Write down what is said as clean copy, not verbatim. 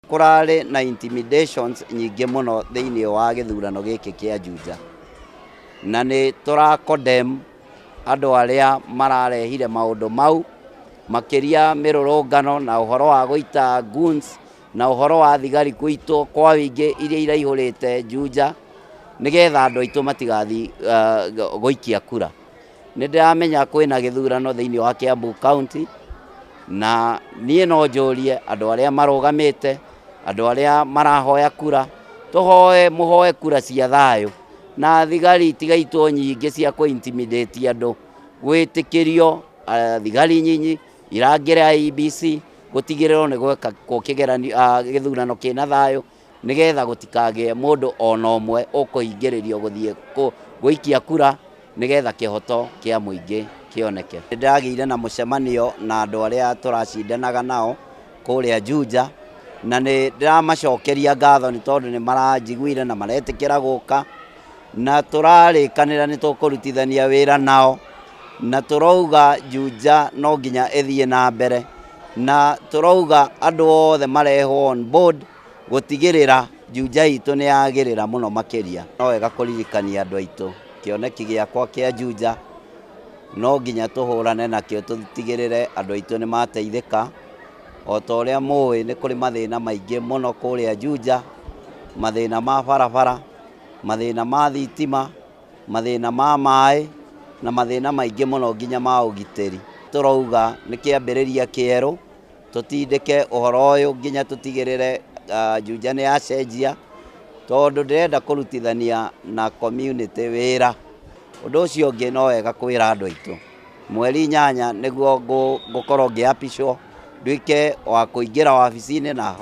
Kũrarĩ na intimidations nyingĩ mũno thĩinĩ wa gĩthurano gĩkĩ kĩa Juja, na nĩ tũra condemn andũ arĩa mararehire maũndũ mau, makĩria mĩrũrũngano na ũhoro wa gũita goons na ũhoro wa thigari kũitwo kwa wĩingĩ iria iraihũrĩte Juja, nĩgetha andũ aitũ matigathiĩ gũikia kura. Nĩ ndĩramenya kwĩna gĩthurano thĩinĩ wa Kiambu County, na niĩ no njũrie andũ arĩa marũgamĩte, andũ arĩa marahoya kura, tũhoe mũhoe kura cia thayũ, na thigari itigaitwo nyingĩ cia kũ intimidate andũ, gwĩtĩkĩrio thigari nyinyi irangĩre IEBC gũtigĩrĩrwo nĩ gwekwo kĩgeranio gĩthurano kĩna thayũ, nĩgetha gũtikagĩe mũndũ ona ũmwe ũkũhingĩrĩrio gũthiĩ gũikia kura, nĩgetha kĩhoto kĩa mũingĩ kĩoneke. Nĩndagĩire na mũcemanio na andũ arĩa tũracindanaga nao kũrĩa Juja, na nĩ ndĩramacokeria ngatho nĩ tondũ nĩ maranjiguire na maretĩkĩra gũka, na tũrarĩkanĩra nĩ tũkũrutithania wĩra nao, na tũrauga Juja no nginya ĩthiĩ na mbere, na tũrauga andũ othe marehwo on board gũtigĩrĩra Juja itũ nĩ yagĩrĩra mũno makĩria. No wega kũririkania andũ aitũ kĩoneki gĩakwa kĩa Juja no nginya tũhũrane nakĩo, tũtigĩrĩre andũ aitũ nĩ mateithĩka. O ta ũrĩa mũĩ nĩ kũrĩ mathĩna maingĩ mũno kũrĩa Juja, mathĩna ma barabara, mathĩna ma thitima, mathĩna ma maĩ na mathĩna maingĩ mũno nginya ma ũgitĩri. Tũrauga nĩ kĩambĩrĩria kĩerũ, tũtindĩke ũhoro ũyũ nginya tũtigĩrĩre Juja nĩ yacenjia, tondũ ndĩrenda kũrutithania na community wĩra. Ũndũ ũcio ũngĩ no wega kwĩra andũ aitũ, mweri 8 nĩguo ngũkorwo ngĩapishwo nduĩke wa kũingĩra wabici-inĩ na